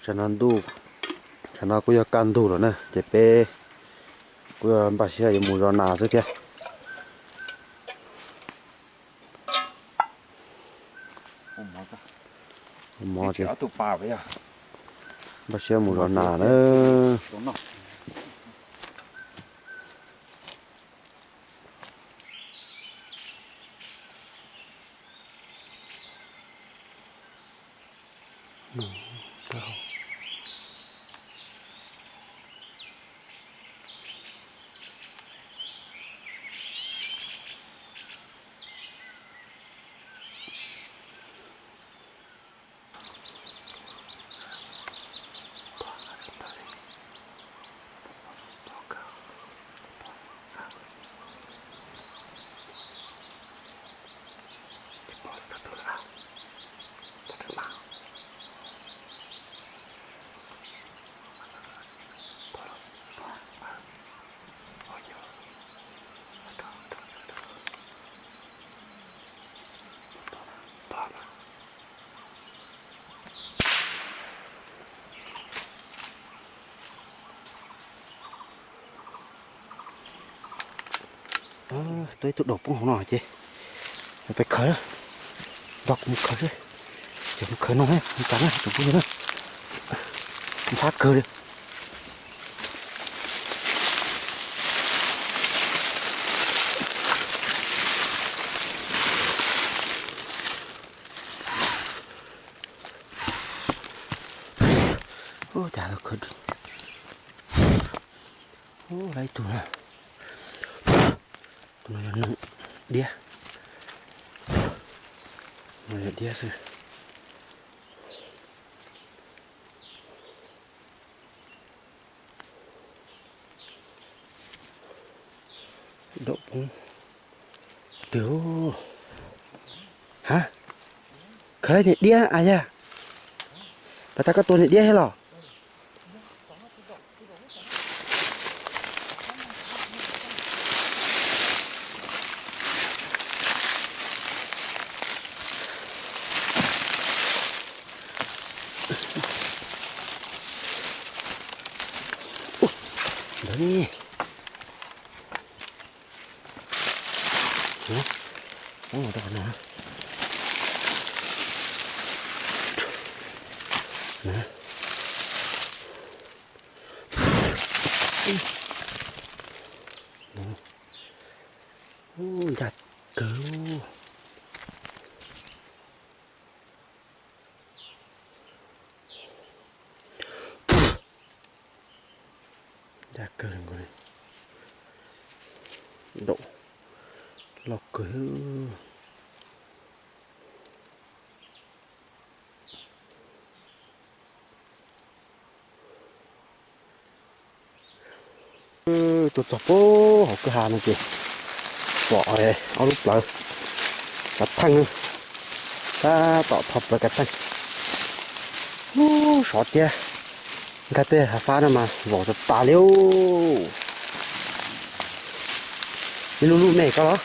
Tsam no ntuj, tsam no kuj yog kaj ntug lawm na, ces peb kuj yog npaj siab yuav mus zov nas xwb thiab. Ua mov ces npaj siab mus zov nas na. Tuaj ib tug daum poob hauv no ces peb khaws, nrog kuv mus khaws seb, ces mus khaws no, mus tas na tsoom phooj ywg na, ntxhab kawg li. Ub, cas lawv khaws, ub, lawv ib tug na, tus no yog noog diab, no yog diab xwb. Daum poob twg? Ha, khaws niag diab a yag, pas tas koj tua niag diab thiab los? Ntawd ne. Ub, rau qhov no. Ub, ncaj kawg. Ncaj kawg nkaus li. Daum loj kawg. Tuaj txog puag hauv kwj ha no ces pom ob lub plawv kav theej, tab tom tho plawv kav theej. Ub, sov tiag, nkag tej hav fab no mas vau tas tas li. Ib lub lub me ko los?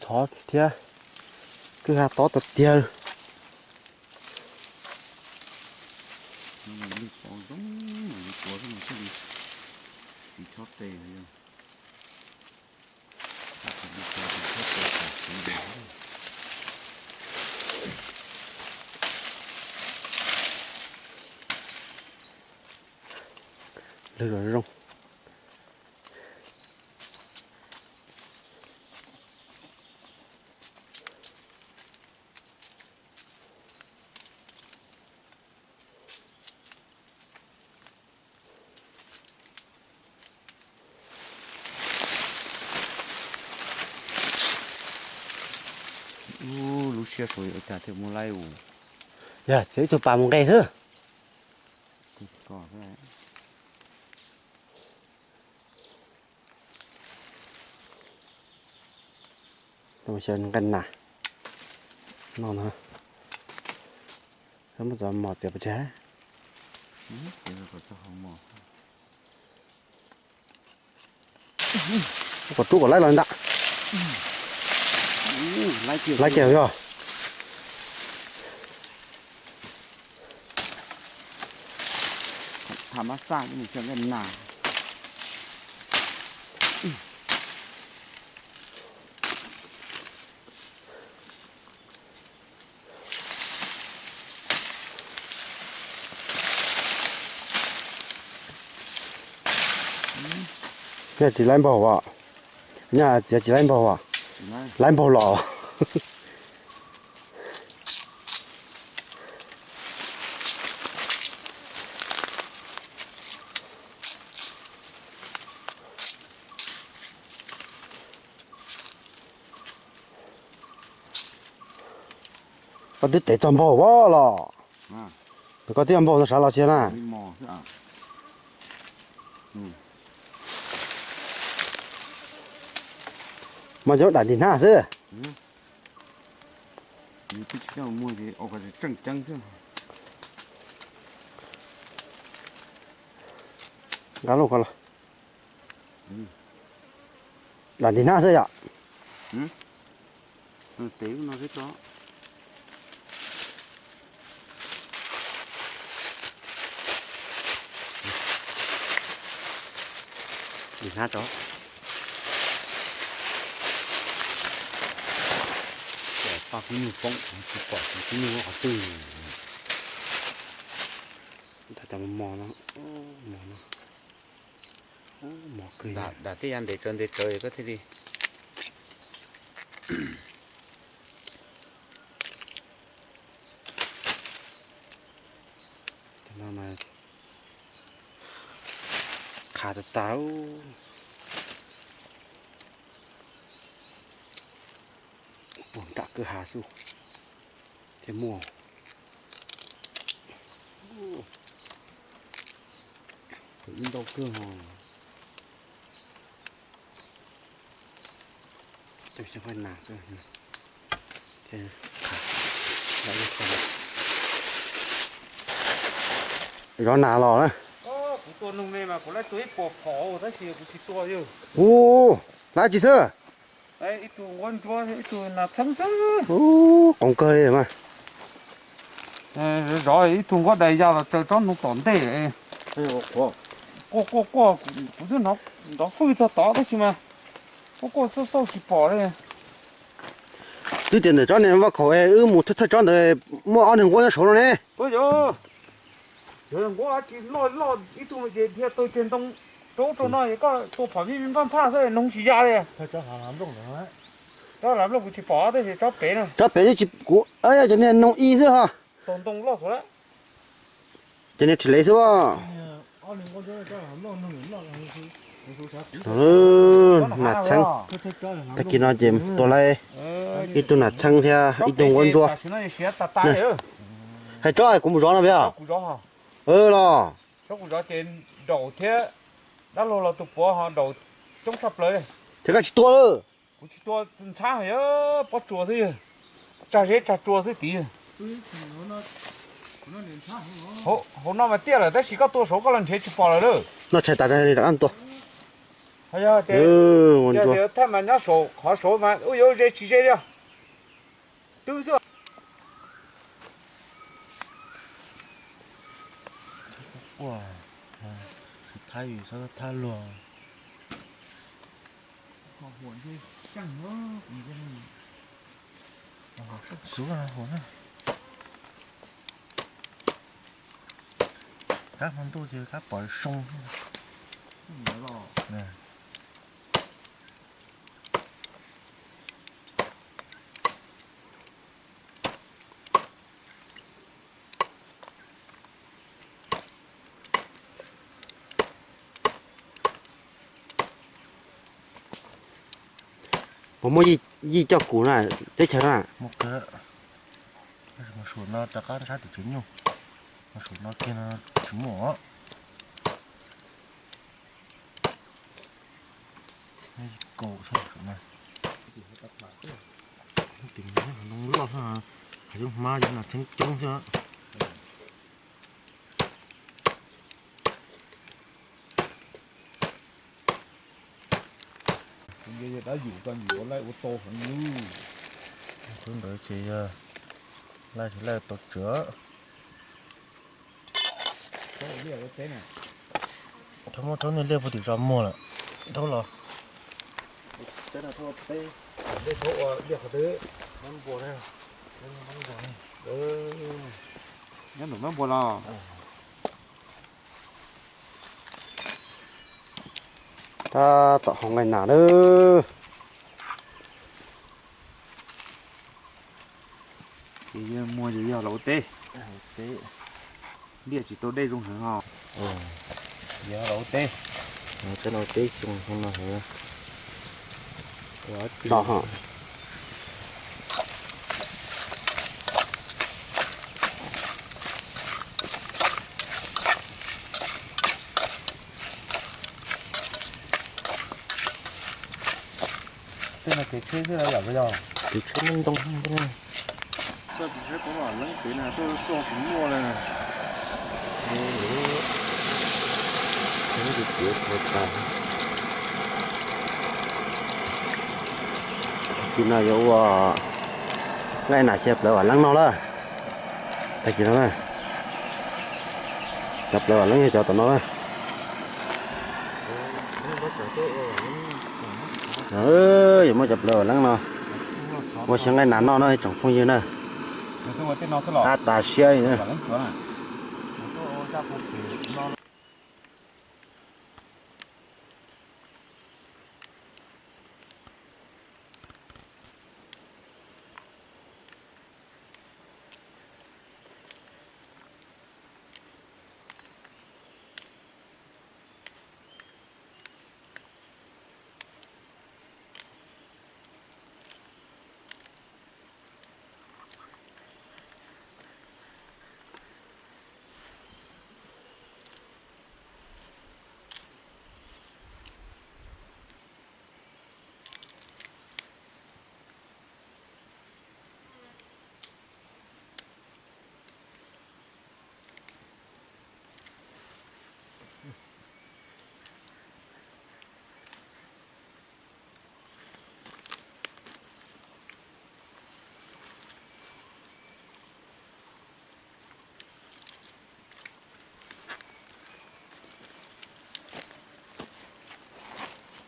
Ntxhov thiab, kwj ha tob tiag tiag. Lwg los zoo. Ub, lub siab suav yuav ua cas thiaj muaj laib ua. Yog txiav ib tug pas mus nqes xwb. Ko xwb. Xyaw nqaij nas no no. Muab cov mos txiav pov tseg. Kom rub kom laib los ntag. Laib kiag yog. Tham mab xaj nws xyaw nqaij nas. Nyaj tsis laib npaug as? Nyaj txiav tsis laib npaug as? Laib npaug los. Koj twb tev txog npaug as los? Koj twb yog npaug txog sav los tsis na? Mas cov dam ntim hnab xwb. Nqa lub ko los. Dam ntim hnab xwb yom. Ntim hnab tso. Paj kub nyuj poob, tsis pom tsis nyuj qhov twg. Cov mos no, mos no, mos kawg. Dam tej yav ntev tsawv ntev tsawv koj thiaj li. Cov no mas qhav tas tas. Puag nram kwj ha xwb thiaj muaj. Ib ntau kawg ho. Zov nas los na. Kuv tua noog ne mas kuv lawv tua ib puas phom tab sis kuv tsis tua li. Ub, lab tsis xwb. Ib tug nquab ntsuab, ib tug nas txheeb xwb. Ub, qoov kawg li mas. Zov ib tug nquab dais ya los tsaws tsob noog tom ntej. Quaj quaj quaj, kuv twb nrov fwj txog tod tab sis mas quaj quaj xauj xauj tsis pom li. Twb tias ntawm tsob niag vaj khaum wb mus thawj tsob ntawd muaj ob niag nquab nyob saud no ne. Yog nquab tsis loj loj ib tug ces dhia taw tseg ntoo rau rau no es koj tua phom me me npaj nphaj xwb noog tsis ya li. Tsob lav nplooj kuv tsis pom tab sis tsob pem no. Tsob pem kuv cov niag noog ib xwb ho. Taug ntoo loj xwb. Cov niag rhis lev xwb. Nas txheeb. Tag kis no ces tua laib ib tug nas txheeb thiab ib tug nquab ntsuab. Hais tsob kuv mus zov no peb os. Los. Tsob kuv zov ces nraum thiab dab laug los tus puav ho nraum coob tshaj plaws. Ces koj tsis tua lawm. Kuv tsis tua, ntxhab yog pob tsuas xwb, tsag zeb tsag tsua xwb tid. Hauv no mas tiaj lawm tab sis koj tua saud koj los nrhiav tsis pom lawm lawm. Noj tshais tas rov qab tua. Yog tias thaj mas nyob saud, qhov saud mas ub yuav ze tsis ze li. Twb xwb. Thaib, thaib luag. Xuv hua na. Kab hmo ntuj ces kab pom zoo. Puas muaj yij coj kuv na, teb chaws na? Mus kawg. Mus saum no rov qab sab tim tsev nyuj, mus saum no kiag no tsis muaj os. Kaum saum no. Tim no hav ntoo loj, hav yeeb hmab yeeb nas txheeb coob xwb. Dab yum tau yum ua laij ua tau heev lub. Khub ntawd ces yog laij laij tau tsawv. Thaub muaj thaub niag liaj puag tim zos muag lawm. Thaub los. Nyob ntawm mab npua los. Tab tom hau nqaij nas lawm. Ces yog muag ces yog los ua teb. Liaj tsis tau dej zoo heev os. Yog los ua teb. Teb no teb xyoo no heev. Los ho. Tej no kev tsheb xwb los yom, yog kev tsheb ntoo. Txoj kev tsheb poob los leeb pem no tuaj xoj tsis muaj li. Tim no yuav ua nqaij nas xyaw plawv vam leeb no lawm. Tag kis no na, cov plawv vam leeb yog cov tom no na. Yuav muab cov plawv vam leeb no ua xyaw nqaij nas noj no ib tsoom phooj ywg na. Qab tas siab li na.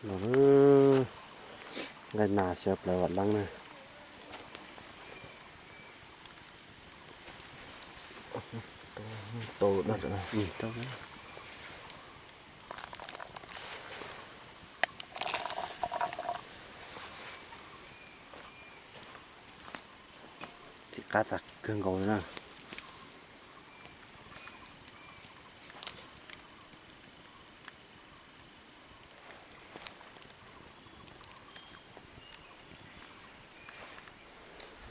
Los, nqaij nas xyaw plawv vam leeb na. Tim qab tag kawg nkaus li na.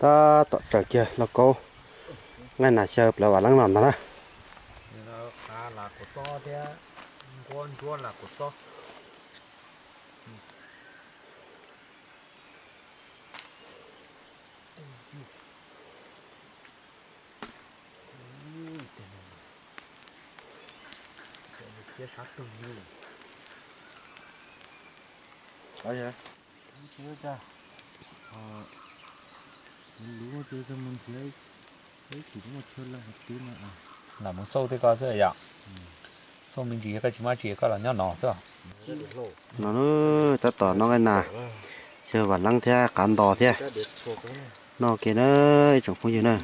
Tab tom tsaws kiag lauj kaub nqaij nas xyaw plawv vam leeb los ntag na. Lam mus xauj tej ko xwb yom. Xauj me ntsis koj tsis muaj tsis koj los nyob no xwb. No tab tom noj nqaij nas, xyaw vam leeb thiab qav ntos thiab. Noj ke na ib tsoom phooj ywg na.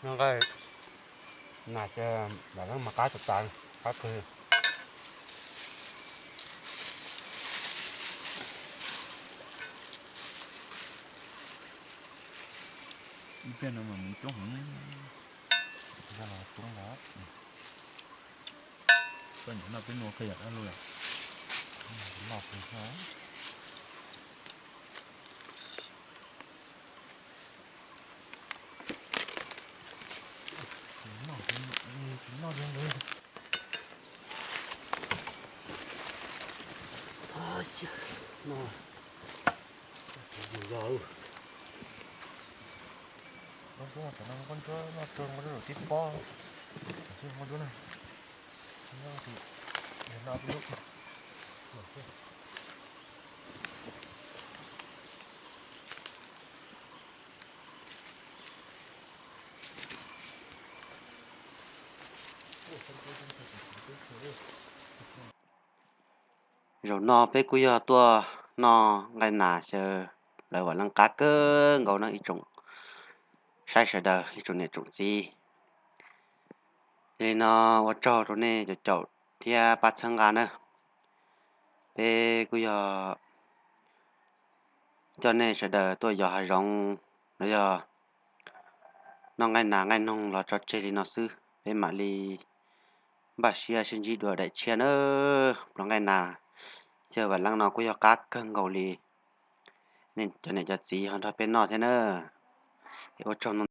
Noj nqaij nas xyaw vam leeb mas qab tas tas, qab kawg. Ib pliag no mas muv coob heev. Koj nyob no peb nua kawg yam dab lug. Zaum no peb kuj yog tuaj noj nqaij nas xyaw lawv vam leej qab kawg nkaus na ib tsoom saib sawv daws, ib tsoom niam tsoom txiv. Yog li no ua tsaug rau nej caum caum thiab pab txhawb nqa na. Peb kuj yog coj nej sawv daws tuaj yos hav zoov los yog noj nqaij nas nqaij noog los tso tseg li no xwb, peb mam li npaj siab sib ntsib dua daim tshiab na. Plov nqaij nas xyaw vam leej no kuj yog qab kawg nkaus li. Nej cov niam cov txiv ho nrog peb noj thiab na. Ua tsaug ntau.